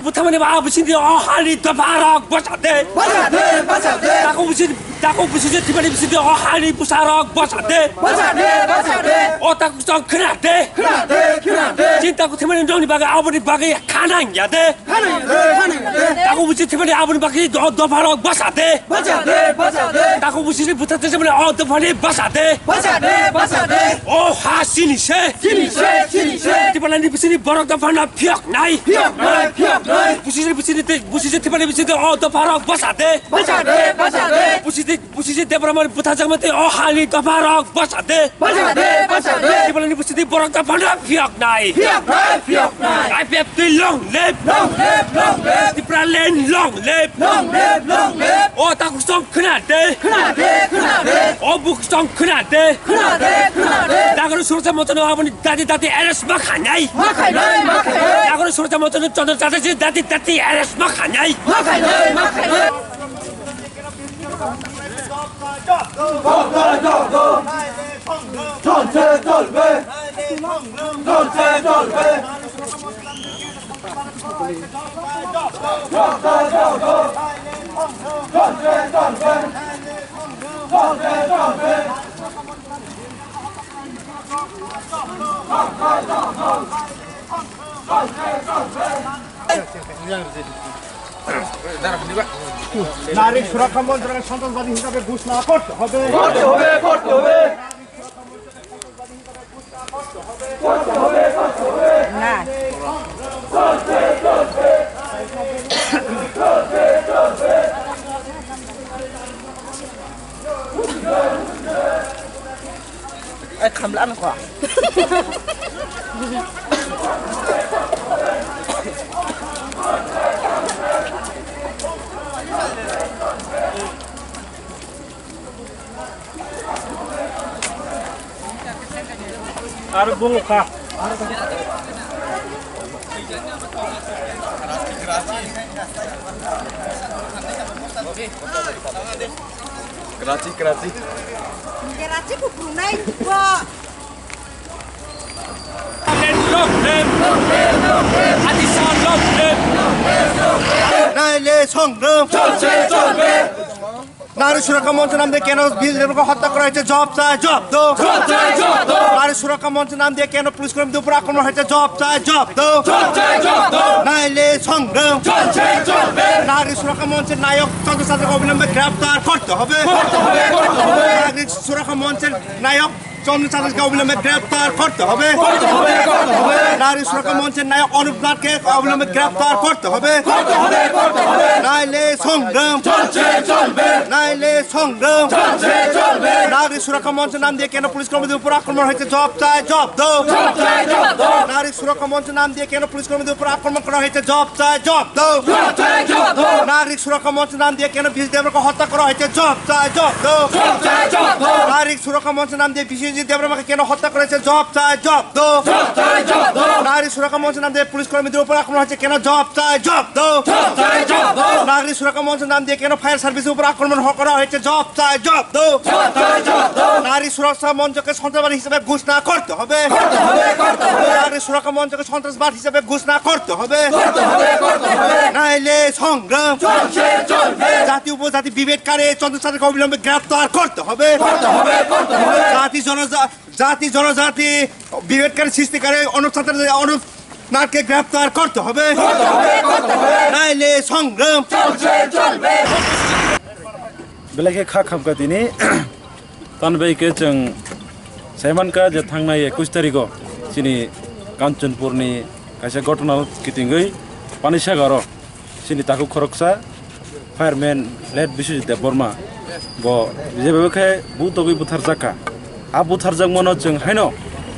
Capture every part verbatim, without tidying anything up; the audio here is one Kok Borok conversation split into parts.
Buthamani ba bising di o hali dopha rok bwsa de. Bwsa de, bwsa de. Taku bising, taku bising di thimani bising di o hali bwsa rok bwsa de. Bwsa de, bwsa de. O taku song khna de. Khna de, khna de. Chin taku thimani nongni bagwi aboni bagwi khanang ya de. Khana ya de, khana ya de. Taku bising thimani aboni bagwi do-, dopha rok bwsa de. Bwsa de, bwsa de. Taku bising di bwsa de thimani o dopha ni bwsa de. Bwsa de, bwsa de. O ha sini se. Sini se, sini se. Tibalani bising di borok dopha na phiyok nai. Phiyok nai, phiyok nai. Bising di, bising di, bising di thimani bising di o dopha rok bwsa de. Bwsa de, bwsa de. Bising di Busi se Debra mani bwthajak mate o hali dopha rok bwsa de. Bwsa de, bwsa de. Tibalani busi di borok dopha no phiyok nai. Phiyok nai, phiyok nai. I P F T long live. Long live, long live. Tipraland long live. Long live, long live. O taku song khna de. Khna de, khna de. O buk song khna de. Khna de, khna de. Nagaru Suracha Montano aboni dati dati arrest ma khanai. Ma khainai, ma khainai. Nagaru Suracha Montano Chandra Chatterjee dati dati arrest ma khanai. Ma khainai, ma khainai. চলছে, চলবে। চলছে, চলবে। চলছে, চলবে। চলছে, চলবে। চলছে, চলবে। নারী সুরক্ষা মন্ত্রকে সন্ত্রাসবাদী হিসাবে ঘোষণা করতে হবে। করতে হবে, করতে হবে। না। Ai, khamla ano kho. Aro bungo kha. Karachi, Karachi. Karachi ko brunai ko. Long live! Adisa long live! নাইলে সংগ্রাম চলছে চলবে। নারী সুরক্ষা মঞ্চের নাম দিয়ে কেন বিজেপিকে হত্যা করা হয়েছে? জবাব চাই, জবাব দাও। জবাব চাই, জবাব দাও। নারী সুরক্ষা মঞ্চের নাম দিয়ে কেন পুলিশ কর্মীদের উপর আক্রমণ হয়েছে? জবাব চাই, জবাব দাও। জবাব চাই, জবাব দাও। নাইলে সংগ্রাম চলছে চলবে। নারী সুরক্ষা মঞ্চের নায়ক চন্দ্র চাচাকে অবিলম্বে গ্রেফতার করতে হবে। করতে হবে, করতে হবে। নারী সুরক্ষা মঞ্চের নায়ক চন্দ্র চাচাকে অবিলম্বে গ্রেফতার করতে হবে। করতে হবে, করতে হবে। নারী সুরক্ষা মঞ্চের নায়ক অনুপ নাথকে অবিলম্বে গ্রেফতার করতে হবে। করতে হবে, করতে হবে। নাইলে সংগ্রাম চলছে চলবে। নাইলে সংগ্রাম চলছে চলবে। নারী সুরক্ষা মঞ্চের নাম দিয়ে কেন পুলিশ কর্মীদের উপর আক্রমণ হয়েছে? জবাব চাই, জবাব দাও। জবাব চাই, জবাব দাও। নারী সুরক্ষা মঞ্চের নাম দিয়ে কেন পুলিশ কর্মীদের উপর আক্রমণ করা হয়েছে? জবাব চাই, জবাব দাও। জবাব চাই, জবাব দাও। নারী সুরক্ষা মঞ্চের নাম দিয়ে কেন বিশ দেবরকে হত্যা করা হয়েছে? জবাব চাই, জবাব দাও। জবাব চাই, জবাব দাও। নারী সুরক্ষা মঞ্চের নাম দিয়ে বিশ্বজিৎ দেববর্মাকে কেন হত্যা করেছে? জবাব চাই, জবাব দাও। জবাব চাই, জবাব দাও। নারী সুরক্ষা মঞ্চের নাম দিয়ে পুলিশ কর্মীদের উপর আক্রমণ হয়েছে কেন? জবাব চাই, জবাব দাও। জবাব চাই, জবাব দাও। নারী সুরক্ষা মঞ্চের নাম দিয়ে কেন ফায়ার সার্ভিসের উপর আক্রমণ হ-, করা হয়েছে? জবাব চাই, জবাব দাও। জবাব চাই, সুরক্ষা মঞ্চকে সন্ত্রাসবাদী হিসেবে ঘোষণা করতে হবে। করতে হবে, করতে হবে। নাগরিক সুরক্ষা মঞ্চকে সন্ত্রাসবাদ হিসেবে ঘোষণা করতে হবে। করতে হবে, করতে হবে। নাইলে সংগ্রাম চলছে, চলবে। জাতি উপজাতি বিভেদকারী চন্দ্রচাঁদকে অবিলম্বে গ্রেপ্তার করতে হবে। করতে হবে, করতে হবে। জাতি জনজা-, জাতি জনজাতি বিভেদকারী সৃষ্টিকারী অনুপ ছাত্রদের অনুপ নাথকে গ্রেপ্তার করতে হবে। করতে হবে, করতে হবে। নাইলে সংগ্রাম চলছে, চলবে। Belai khe kha khamkha tini. Tani bai khe chwng saimankha je thangnai ekush tarikh o chini Kanchanpur ni kaisa ghotona kitingwi Panisagaro chini takhuk khoroksa fireman late Biswajit Debbarma bo jeba khe butogwi butharjakha. A butharjakmano chwng haino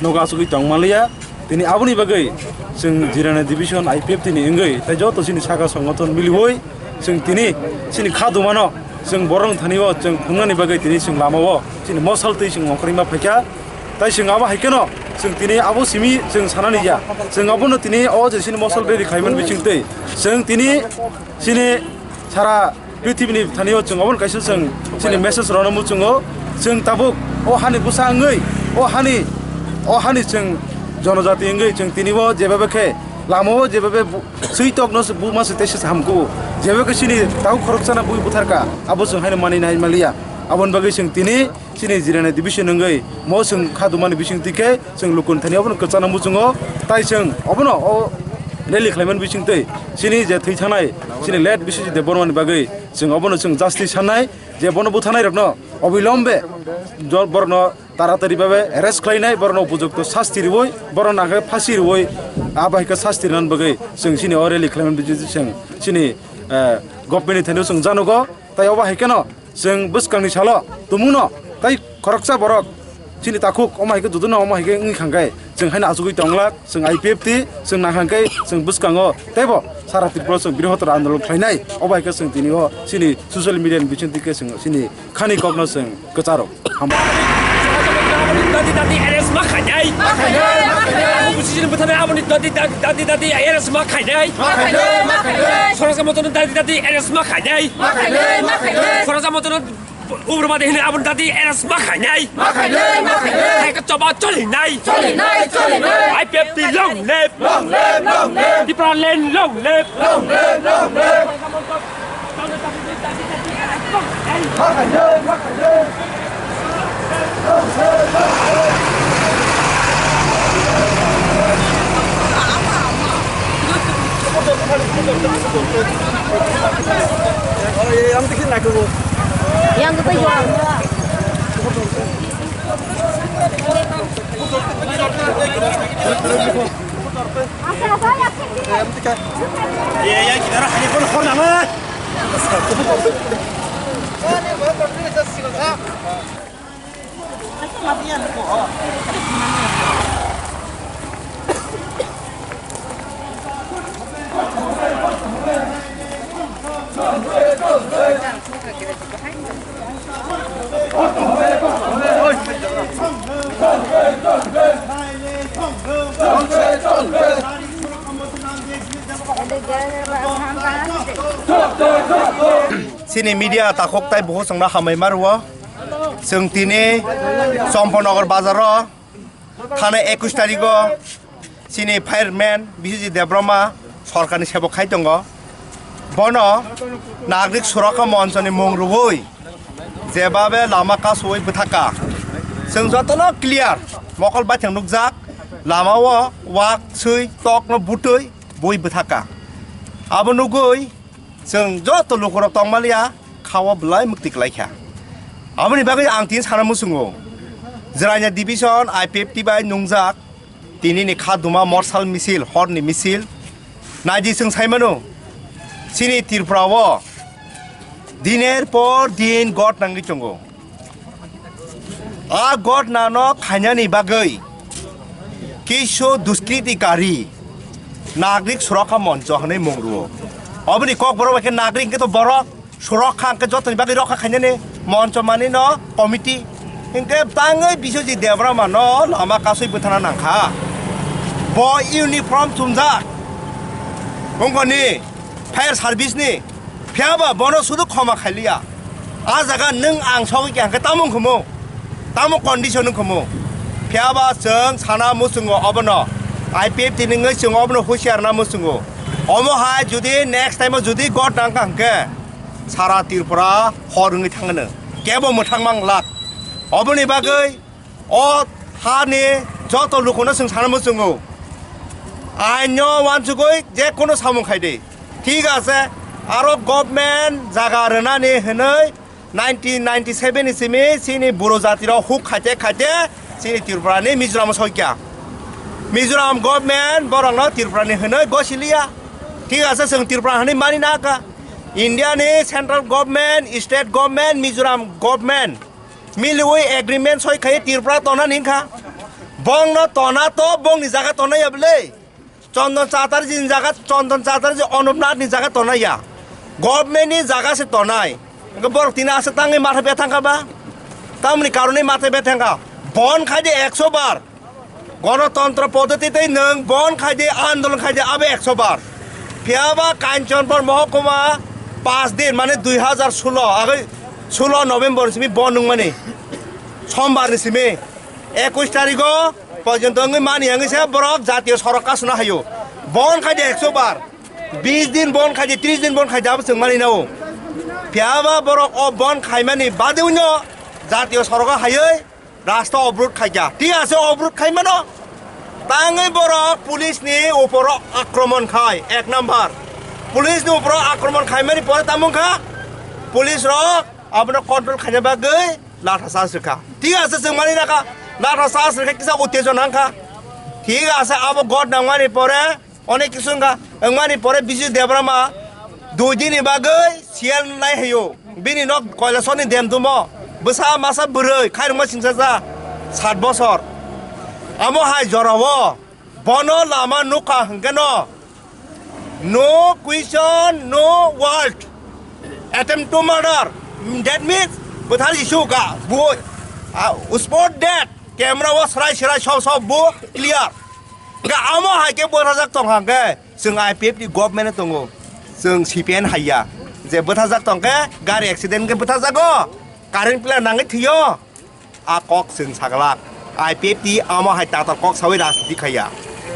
nogo achugwi tongmaliya. Tini aboni bagwi chwng Jirani Division I P F T ni wngwi tei joto chini saka songothon miliwi chwng tini chini kha dumano chwng borok thani o chwng phungnani bagwi tini chwng lama o chini mosal twi chwng ongkhorwi ma phaikha. Tai chwng abo hai kheno chwng tini abo simi chwng sanani ya. Chwng abono tini o je chini mosal rally khlaimani bising twi chwng tini chini sara prithibini thani o chwng obono kaisa chwng chini message rwna muchungo. Chwng tabuk o hani bwsa wngwi o hani o hani chwng jonojati wngwi chwng tini o jebebe khe lama o jebebe bu-, swi tokno se buma se tesis hamkuo. Jebebe khe chini tau khoroksano bui butharka abo chwng haino mani nai maliya. Aboni bagwi chwng tini chini Jirani Division wngwi mo chwng kha dumani bising twi khe chwng lukuni thani obono kwchana muchungo. Tai chwng obono o rally khlaimani bising twi chini je thwi thanai chini late Biswajit Debbarmani bagwi chwng obono chwng justice sanai je bono buthanai rokno obilombe jo-, borokno taratari babe arrest khlainai, borokno upojukto sasti riwi, borokno nangkhe phasi riwi, abo hai khe sasti rinani bagwi chwng chini o rally khlaimani bising chwng chini, eh, government ni thani chwng janogo. Tai obo hai kheno chwng bwskangni salo tumungno tai khoroksa borok chini takhuk omo hai khe jotono omo hai khe wngwi khangkhe chwng haino achugwi tonglak, chwng I P F T chwng nakhangkhe chwng bwskango teibo sara Tripura chwng brihottor andolon khlainai. Obo hai khe chwng tini o chini social media ni bising twi khe chwng chini khani kokno chwng kwcharo. Hambai. Dadi dadi arrest ma khainai. Opposition bwtharnai aboni dadi dadi dadi dadi arrest ma khainai. Sorasa motono dadi dadi arrest ma khainai. Sorasa motono ugrabadi hwnwi aboni dadi arrest ma khainai. Hai khe choba cholinai. I P F T long live. Tipraland long live. Yang kita jual. Chini media takhuk tai bukhuk chwngno hambai ma rwo. Chwng tini Champanagar bazaro thana ekush tarikh o chini fireman Biswajit Debbarma sorkarni sebok khai tongo. Bono Nagrik Surakha Monchoni mung rwui jebabe lama kasui bwthaka. Chwng jotono clear mokol baithang nukjak, lama o wak sui tokno butui bui bwthaka. Abo nugui chwng joto lukurok tongmaliya khao belai mukti kwlaikha. Aboni bagwi ang tini sana muchungo, Jirania Division I P F T bai nungjak tini ni kha duma morsal misil, hor ni misil. Naidi chwng saimano, chini Tripura o diner por din got nangwi tongo. A ghotna no khainani bagwi kisu duskritikari Nagrik Surakha Moncho hwnwi mung rwo. Oboni kokborok bai khe nagrik hwnkhe to borok, surakha hwnkhe jotoni bagwi rokha khainani moncho manwi no committee. Hwnkhe bangwi Biswajit Debbarma no lama kasui bwthana nangkha. Bo uniform chumjak. Wngkoni fire service ni. Phiya ba bono sudu khoma khailiya. A jaga nwng ang sogwi khe hwnkhe tamo wngkhumu? Tamo condition wngkha mo. Phiya ba chwng sana muchungo obono. I P F T ni wngwi chwng obono husiar na muchungo. Omo hai jodi next time o jodi god nang kha hwnkhe sara Tripura hor wngwi thangno. Kebo mwthang mang lak. Oboni bagwi o hani joto lukuno chwng sana muchungo. Ainno wansugwi je kono samung khai di. Thik ase, aro government jaga rwnani hwnwi nineteen ninety-seven ni simi chini buro jati rok huk khaite khaite chini Tripura ni Mizoram o soikya. Mizoram government borok no Tripura ni hwnwi gosiliya. Thik ase, chwng Tripura hwnwi mani naka. India ni central government, state government, Mizoram government miliwi agreement soi khai Tripura tona ni kha. Bong no tona to bong ni jaga tona ya bwle. Chondon Chatterjee ni jaga, Chondon Chatterjee Anupnath ni jaga tonai ya. Government ni jaga se tonai. Hwnkhe borok tini asa tangwi matha bethang kha ba? Tamoni karone matha bethang kha. Bon khai di ekso bar. Gonotontro poddoti tei nwng bon khai di, andolon khai di, abo ekso bar. Phiya ba Kanchanpur mohokuma paanch din, mane dui hajar solo, agoi solo November ni simi bon wngmani. Sombar ni simi. Ekush tarigo porjonto wngwi mani wngwi se borok jatiyo sorok kasuna hayo. Bon khai di ekso bar, bis din bon khai di, tris din bon khai di, abo chwng mani nao. Phiya ba borok o bon khaimani bade uno jatiyo sorogo hayoi rasta obrut khaikya. Thik ase, obrut khaimano tangwi borok police ni uporo akromon khai, ek number. Police ni uporo akromon khaimani pore tamo wngkha police rok abono control khaina bagwi latha charge rwkha. Thik ase, chwng mani naka latha charge rwkha, kisa uttejona wngkha. Thik ase, abo god nangmani pore onek kisu wngkha. Wngmani pore Bijay Debbarma dui din ni bagwi siyal nai hayo. Bini nok Kailasor ni dem tumo. Bwsa masa bwrwi khairokma singsa ja sat bosor. Amo hai jorao bono lama nukha hwnkhe no. No question, no word. Attempt to murder. That means, bwthar jisu ga, bu, ah, spot dead. Camera o srai srai sob sob bu clear. Ga amo hai ke bwthajak tong hang ke, chwng I P F ni government tongo. Chwng C P M haiya. Je bwthajak tong ke, gari accident ke bwthajago. Current pillar nangwi thwiyo. A kok chwng saglak. I P F T amo hai tator kok sawi rajniti khaiya.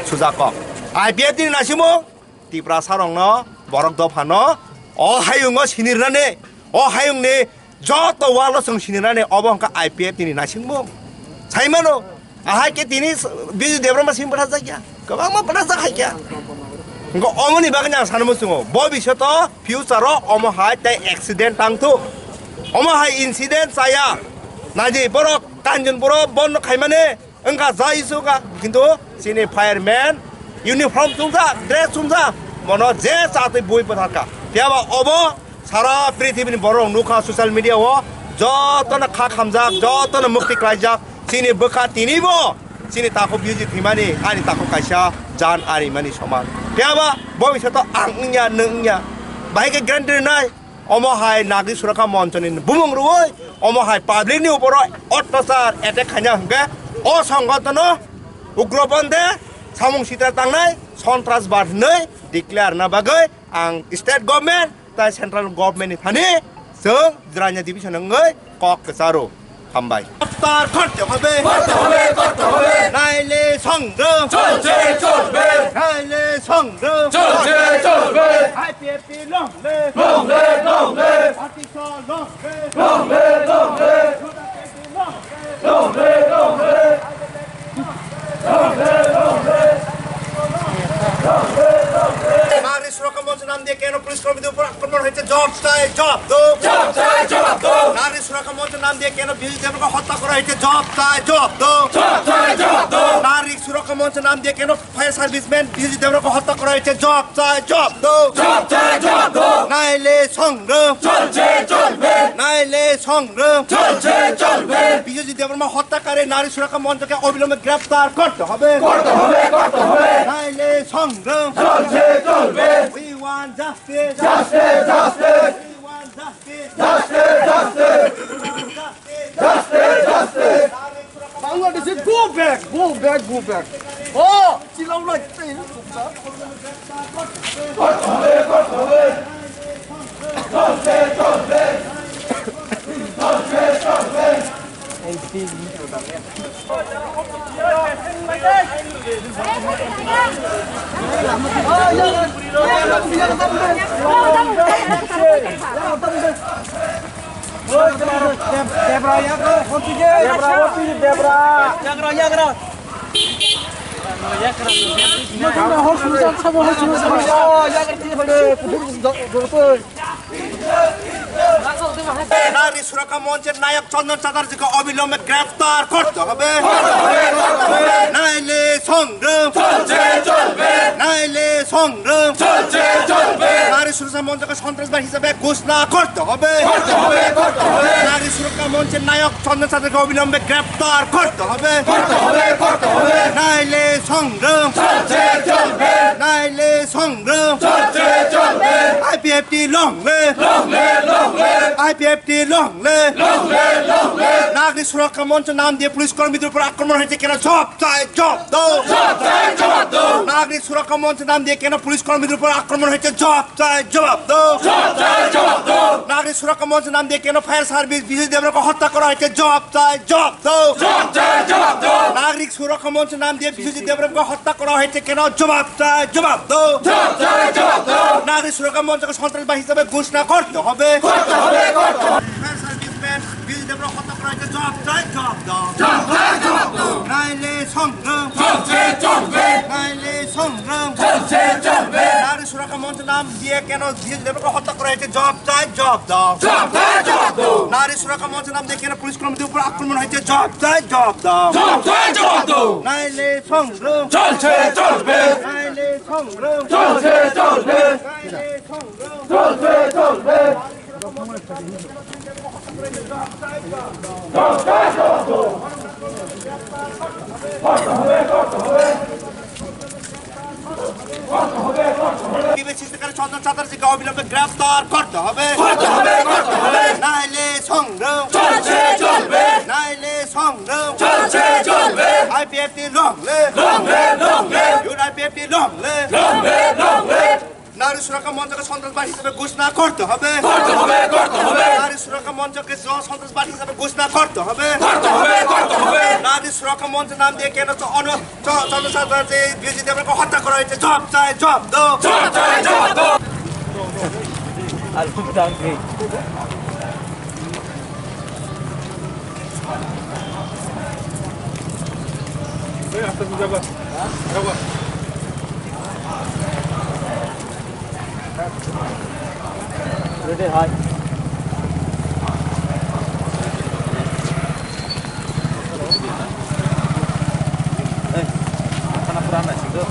Suja kok. I P F T ni naisimo Tiprasa rokno, borok dophano, o hayungo sinirnani, o hayungni joto walo chwng sinirnani, obo hwnkha I P F T ni naisingmung. Saimano, ahai ke tini Bijay Debbarma simi bwthajakya. Kwbangma bwthajak hai khe. Hwnkhe omoni bagwi ang sanwi muchungo, bobisyoto future o omo hai tei accident tang thuk. Omo hai incident chaya. Naidi borok Kanchanpur o bondo khaimani wngkha jai suka, kintu chini fireman uniform chumjak, dress chumjak, bono je chatwi bui bwtharkha. Phiya ba obo Sara prithibini borok nukha social media o, jotono kha khamjak, jotono mukti klaijak, chini bwkha tinibo, chini takhuk music thwimani, ani takhuk kaisa jan arimani soman. Phiya ba, bo bisa to ang wngya, nwng wngya. Bahai khe guarantee rwnai, omo hai Nagri Surakha Monchoni bumung rwui, omo hai public ni uporo ottachar attack khaina hwnkhe, o songgotono ugroponde samung sitra tangnai, sontrasbad hinwi declare na bagwi ang state government, tai central government ni thani chwng Jirania division wngwi kok kwcharo. Hambai. গ্রেপ্তার করতে হবে। করতে হবে, করতে হবে। নাইলে সংগ্রাম। চলছে, চলবে। নাইলে সংগ্রাম। চলছে, চলবে। IPFT long live। Long live, long live। আতিশা long live। Long live, long live। Long live, long live। Long live, long live। নাগরিক সুরক্ষা মঞ্চ নাম দিয়ে কেন পুলিশ কর্মীদের উপর আক্রমণ হয়েছে? জবাব চাই, জবাব দাও। জবাব চাই, জবাব দাও। নাগরিক সুরক্ষা মঞ্চ নাম দিয়ে কেন বিজেপি দেবকে হত্যা করা হয়েছে? জবাব চাই, জবাব দাও। জবাব চাই, জবাব দাও। নাগরিক সুরক্ষা মঞ্চ নাম দিয়ে কেন ফায়ার সার্ভিসম্যান বিজেপি দেবকে হত্যা করা হয়েছে? জবাব চাই, জবাব দাও। জবাব চাই, জবাব দাও। নাইলে সংগ্রাম চলছে, চলবে। নাইলে সংগ্রাম চলছে, চলবে। বিশ্বজিৎ দেববর্মা হত্যাকারী নারী সুরক্ষা মঞ্চকে অবিলম্বে গ্রেফতার করতে হবে। করতে হবে, করতে হবে। নাইলে সংগ্রাম চলছে, চলবে। We want justice. Justice, justice. We want justice. Justice, justice. We want justice. Justice, justice. Bangladeshi, go back, go back, go back. Oh, chill out like this. নারী সুরক্ষা মঞ্চের নায়ক চন্দন চ্যাটার্জিকে অবিলম্বে গ্রেফতার করতে হবে। নাইলে সংগ্রাম চলছে চলবে। নাইলে সংগ্রাম চলছে চলবে। নারী সুরক্ষা মঞ্চকে সন্ত্রাসবাদী হিসেবে ঘোষণা করতে হবে। করতে হবে, করতে হবে। নারী সুরক্ষা মঞ্চের নায়ক চন্দন চ্যাটার্জিকে অবিলম্বে গ্রেফতার করতে হবে। করতে হবে, করতে হবে। নাইলে সংগ্রাম চলছে চলবে। নাইলে সংগ্রাম চলছে চলবে। IPFT long live। Long live, long live। IPFT long live। Long live, long live। নাগরিক সুরক্ষা মঞ্চ নাম দিয়ে পুলিশ কর্মীদের উপর আক্রমণ হয়েছে কেন? জবাব চাই, জবাব দাও। জবাব চাই, জবাব দাও। নাগরিক সুরক্ষা মঞ্চ নাম দিয়ে কেন পুলিশ কর্মীদের উপর আক্রমণ হয়েছে? জবাব চাই, জবাব দাও। জবাব চাই, জবাব দাও। নাগরিক সুরক্ষা মঞ্চ নাম দিয়ে কেন ফায়ার সার্ভিস বিশ্বজিৎ দেবরামকে হত্যা করা হয়েছে? জবাব চাই, জবাব দাও। জবাব চাই, জবাব দাও। নাগরিক সুরক্ষা মঞ্চ নাম দিয়ে বিশ্বজিৎ দেবরামকে হত্যা করা হয়েছে কেন? জবাব চাই, জবাব দাও। জবাব চাই, জবাব দাও। নাগরিক সুরক্ষা মঞ্চকে সন্ত্রাসবাদী হিসেবে ঘোষণা করতে হবে। করতে হবে, করতে হবে। ফায়ার সার্ভিসম্যান বিশ্বজিৎ দেবরামকে হত্যা করা হয়েছে, জবাব চাই, জবাব দাও। জবাব চাই, জবাব দাও। নাইলে সংগ্রাম চলছে চলবে। নাইলে সংগ্রাম চলছে চলবে। নারী সুরক্ষা মঞ্চ নাম দিয়ে কেন বিশ্বজিৎ দেবরামকে হত্যা করা হয়েছে? জবাব চাই, জবাব দাও। জবাব চাই, জবাব দাও। নারী সুরক্ষা মঞ্চ নাম দিয়ে কেন পুলিশ কর্মীদের উপর আক্রমণ হয়েছে? জবাব চাই, জবাব দাও। জবাব চাই, জবাব দাও। নাইলে সংগ্রাম চলছে চলবে। নাইলে সংগ্রাম চলছে চলবে। নাইলে সংগ্রাম চলছে চলবে। বিবেচিত করে চন্দন চ্যাটার্জিকে অবিলম্বে গ্রেফতার করতে হবে। করতে হবে, করতে হবে। নাইলে সংগ্রাম চলছে চলবে। নাইলে সংগ্রাম চলছে চলবে। IPFT long live। Long live, long live। ইউআইপিএফটি long live। Long live, long live। নারী সুরক্ষা মঞ্চকে সন্ত্রাসবাদী হিসেবে ঘোষণা করতে হবে। করতে হবে, করতে হবে। নারী সুরক্ষা মঞ্চকে স-, সন্ত্রাসবাদী হিসেবে ঘোষণা করতে হবে। করতে হবে, করতে হবে। নারী সুরক্ষা মঞ্চ নাম দিয়ে কেন চ-, অন-, চ-, চন্দ্র সাঁতরা যে বিশ্বজিৎ দেবরামকে হত্যা করা হয়েছে? জবাব চাই, জবাব দাও। জবাব চাই, জবাব দাও। Ready, hi. Eh, kana pura na sih tu.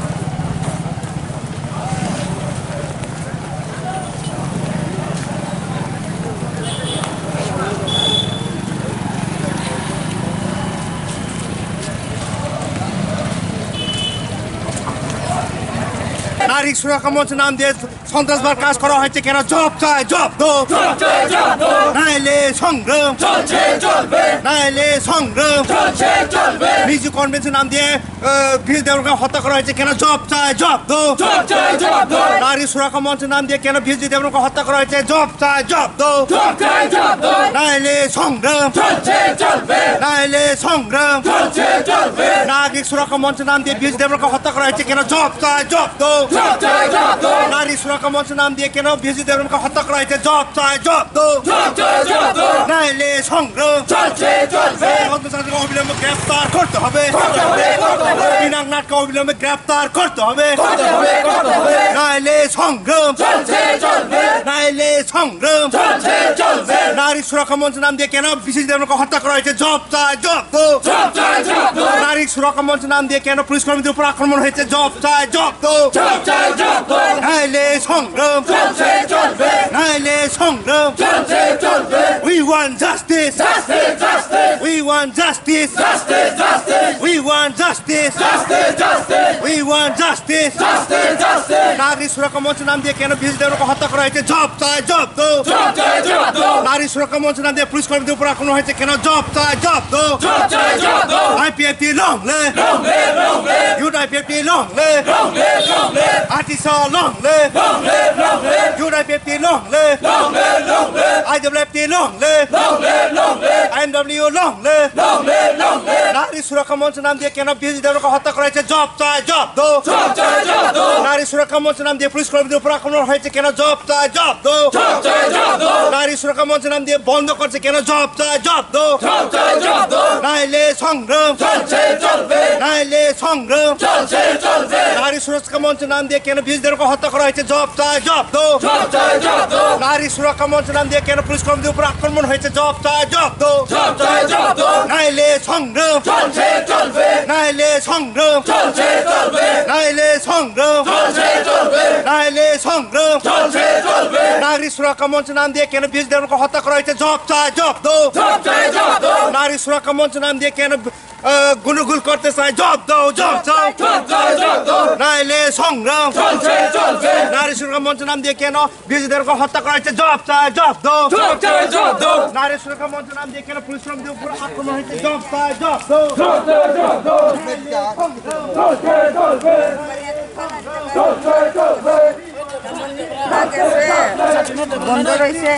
নারী সুরক্ষা মঞ্চ নাম দিয়ে সন্ত্রাসবাদ কাজ করা হয়েছে কেন? জবাব চাই, জবাব দাও। জবাব চাই, জবাব দাও। নাইলে সংগ্রাম চলছে চলবে। নাইলে সংগ্রাম চলছে চলবে। মিজু কনভেনশন নাম দিয়ে, আহ, বিশ্বজিৎ দেবরামকে হত্যা করা হয়েছে কেন? জবাব চাই, জবাব দাও। জবাব চাই, জবাব দাও। নারী সুরক্ষা মঞ্চ নাম দিয়ে কেন বিশ্বজিৎ দেবরামকে হত্যা করা হয়েছে? জবাব চাই, জবাব দাও। জবাব চাই, জবাব দাও। নাইলে সংগ্রাম চলছে চলবে। নাইলে সংগ্রাম চলছে চলবে। নাগরিক সুরক্ষা মঞ্চ নাম দিয়ে বিশ্বজিৎ দেবরামকে হত্যা করা হয়েছে কেন? জবাব চাই, জবাব দাও। জবাব চাই, জবাব দাও। নারী সুরক্ষা মঞ্চ নাম দিয়ে কেন বিশ্বজিৎ দেবরামকে হত্যা করা হয়েছে? জবাব চাই, জবাব দাও। জবাব চাই, জবাব দাও। নাইলে সংগ্রাম চলছে চলবে। অবিলম্বে গ্রেফতার করতে হবে। করতে হবে, করতে হবে। পিনাক নাথকে অবিলম্বে গ্রেফতার করতে হবে। করতে হবে, করতে হবে। নাইলে সংগ্রাম চলছে চলবে। নাইলে সংগ্রাম চলছে চলবে। নারী সুরক্ষা মঞ্চ নাম দিয়ে কেন বিশ্বজিৎ দেবরামকে হত্যা করা হয়েছে? জবাব চাই, জবাব দাও। জবাব চাই, জবাব দাও। নারী সুরক্ষা মঞ্চ নাম দিয়ে কেন পুলিশ কর্মীদের উপর আক্রমণ হয়েছে? জবাব চাই, জবাব দাও। জবাব চাই, জবাব দাও। নাইলে সংগ্রাম চলছে চলবে। নাইলে সংগ্রাম চলছে চলবে। We want justice. Justice, justice. We want justice. Justice, justice. We want justice. Justice, justice. We want justice. Justice, justice. নাগরিক সুরক্ষা মঞ্চ নাম দিয়ে কেন বিশ্বজিৎ দেবরামকে হত্যা করা হয়েছে? জবাব চাই, জবাব দাও। জবাব চাই, জবাব দাও। নারী সুরক্ষা মঞ্চ নাম দিয়ে পুলিশ কর্মীদের উপর আক্রমণ হয়েছে কেন? জবাব চাই, জবাব দাও। জবাব চাই, জবাব দাও। IPFT long live. Long live, long live. ইউআইপিএফটি long live. Long live, long live. আটিসহ long live. Long live, long live. ইউআইপিএফটি long live. Long live, long live. আইডব্লিউএফটি long live. Long live, long live. W long live. Long live, long live. নারী সুরক্ষা মঞ্চ নাম দিয়ে কেন বিরোধী দলকে হত্যা করা হয়েছে? জবাব চাই, জবাব দাও। জবাব চাই, জবাব দাও। নারী সুরক্ষা মঞ্চ নাম দিয়ে পুলিশ কর্মীদের উপর আক্রমণ হয়েছে কেন? জবাব চাই, জবাব দাও। জবাব চাই, জবাব দাও। নারী সুরক্ষা মঞ্চ নাম দিয়ে বন্ধ করছে কেন? জবাব চাই, জবাব দাও। জবাব চাই, জবাব দাও। নাইলে সংগ্রাম চলছে, চলবে। নাইলে সংগ্রাম চলছে, চলবে। নারী সুরক্ষা মঞ্চ নাম দিয়ে কেন বিরোধী দলকে হত্যা করা হয়েছে? জবাব চাই, জবাব দাও। জবাব চাই, জবাব দাও। নারী সুরক্ষা মঞ্চ নাম দিয়ে কেন পুলিশ কর্মীদের উপর আক্রমণ হয়েছে? জবাব চাই, জবাব দাও। জবাব চাই, জবাব দাও। নাইলে সংগ্রাম চলছে, চলবে। নাইলে সংগ্রাম চলছে, চলবে। নাইলে সংগ্রাম চলছে, চলবে। নাইলে সংগ্রাম চলছে, চলবে। নারী সুরক্ষা মঞ্চ নাম দিয়ে কেন বিরোধী দলকে হত্যা করা হয়েছে? জবাব চাই, জবাব দাও। জবাব চাই, জবাব দাও। নারী সুরক্ষা মঞ্চ নাম দিয়ে কেন, আহ, গুন্ডাগুল করতে চায়? জবাব দাও, জবাব চাই। জবাব চাই, জবাব দাও। নাইলে সংগ্রাম চলছে, চলবে। নারী সুরক্ষা মঞ্চ নাম দিয়ে কেন বিরোধী দলকে হত্যা করা হয়েছে? জবাব চাই, জবাব দাও। জবাব চাই, জবাব দাও। নারী সুরক্ষা মঞ্চ নাম দিয়ে কেন পুলিশ কর্মীদের উপর আক্রমণ হয়েছে? জবাব চাই, জবাব দাও। জবাব চাই, জবাব দাও। চলছে, চলবে। চলছে, চলবে। বন্ধ রয়েছে।